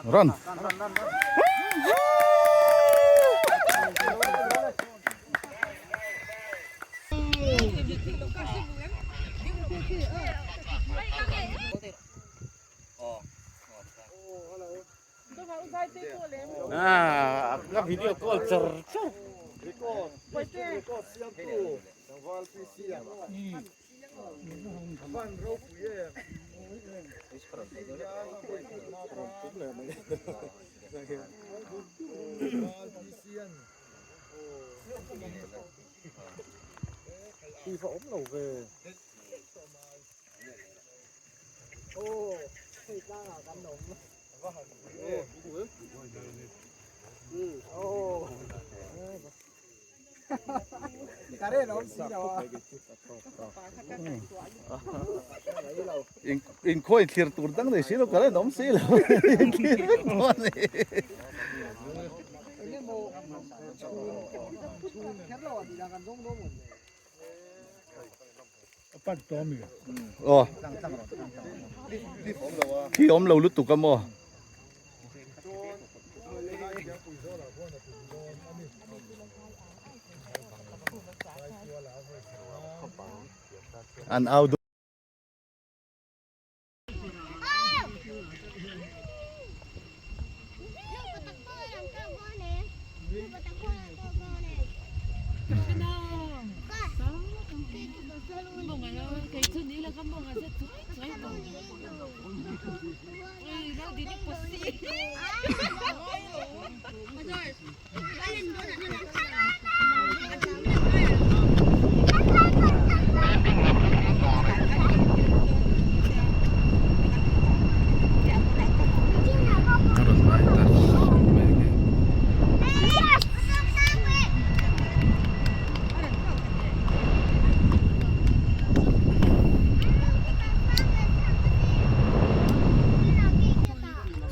Run. Ah, ka video call char char. In in khawi thlir tur dang nei si lo current awm si lo in thlir vek dawn a ni. Aw khi awm lo lutuk a maw. An au duh.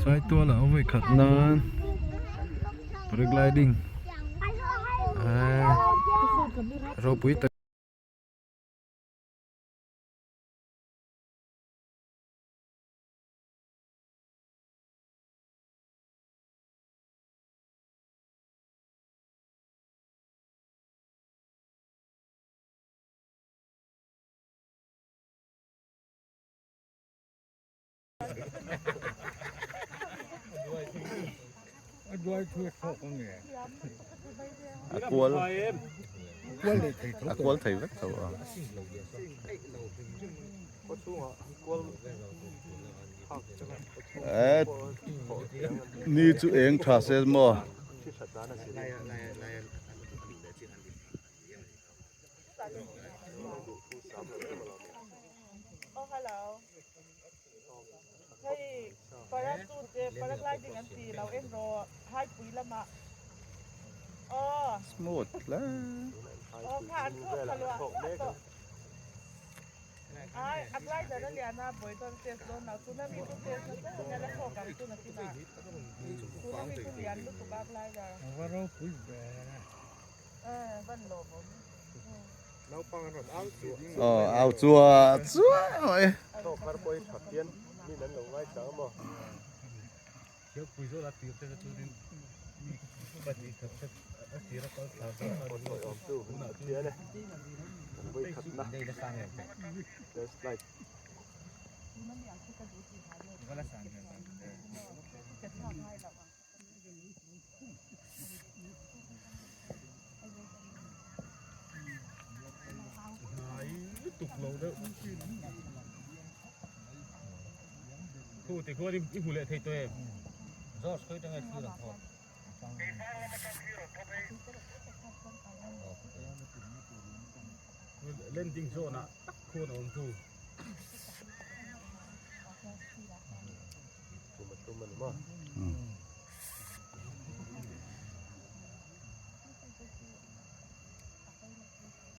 Saitual ah vawi khat nan paragliding ah ropui tak. A kual a kual thei vek tho a. Eh ni chu eng tha se maw. Smooth hle. Aw au chua chua mai.